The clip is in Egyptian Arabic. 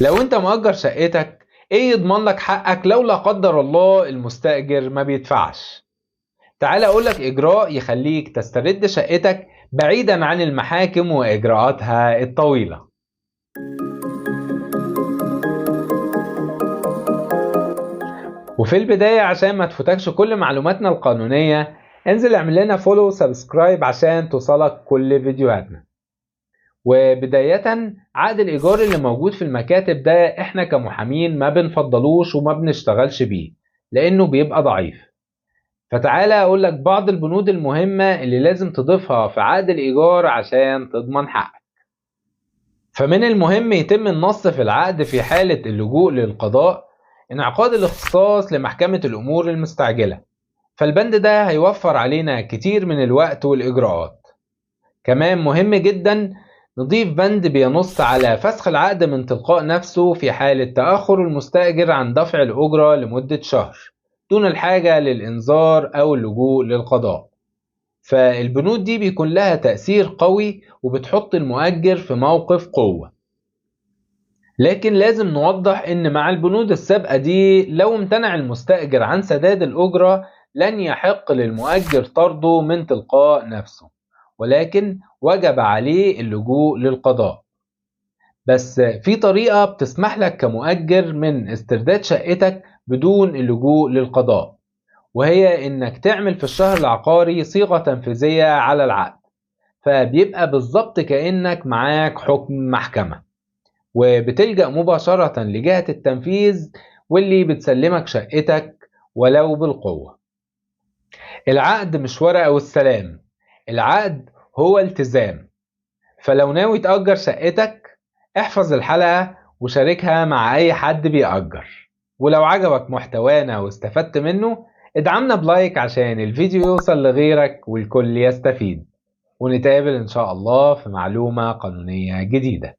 لو انت مؤجر شقتك، ايه يضمن لك حقك لو لا قدر الله المستأجر ما بيدفعش؟ تعال اقولك اجراء يخليك تسترد شقتك بعيدا عن المحاكم واجراءاتها الطويلة. وفي البداية عشان ما تفوتكش كل معلوماتنا القانونية، انزل اعمل لنا follow subscribe عشان توصلك كل فيديوهاتنا. وبداية، عقد الإيجار اللي موجود في المكاتب ده احنا كمحامين ما بنفضلوش وما بنشتغلش بيه لأنه بيبقى ضعيف. فتعالى أقول لك بعض البنود المهمة اللي لازم تضيفها في عقد الإيجار عشان تضمن حقك. فمن المهم يتم النص في العقد في حالة اللجوء للقضاء انعقاد الاختصاص لمحكمة الأمور المستعجلة، فالبند ده هيوفر علينا كتير من الوقت والإجراءات. كمان مهم جدا نضيف بند بينص على فسخ العقد من تلقاء نفسه في حالة تأخر المستأجر عن دفع الأجرة لمدة شهر دون الحاجة للإنذار أو اللجوء للقضاء. فالبنود دي بيكون لها تأثير قوي وبتحط المؤجر في موقف قوة. لكن لازم نوضح إن مع البنود السابقة دي لو امتنع المستأجر عن سداد الأجرة لن يحق للمؤجر طرده من تلقاء نفسه، ولكن وجب عليه اللجوء للقضاء. بس في طريقة بتسمح لك كمؤجر من استرداد شقتك بدون اللجوء للقضاء، وهي إنك تعمل في الشهر العقاري صيغة تنفيذية على العقد، فبيبقى بالظبط كأنك معاك حكم محكمة، وبتلجأ مباشرة لجهة التنفيذ واللي بتسلمك شقتك ولو بالقوة. العقد مش ورقة والسلام، العقد هو التزام. فلو ناوي تأجر شقتك احفظ الحلقة وشاركها مع أي حد بيأجر. ولو عجبك محتوانا واستفدت منه ادعمنا بلايك عشان الفيديو يوصل لغيرك والكل يستفيد. ونتقابل إن شاء الله في معلومة قانونية جديدة.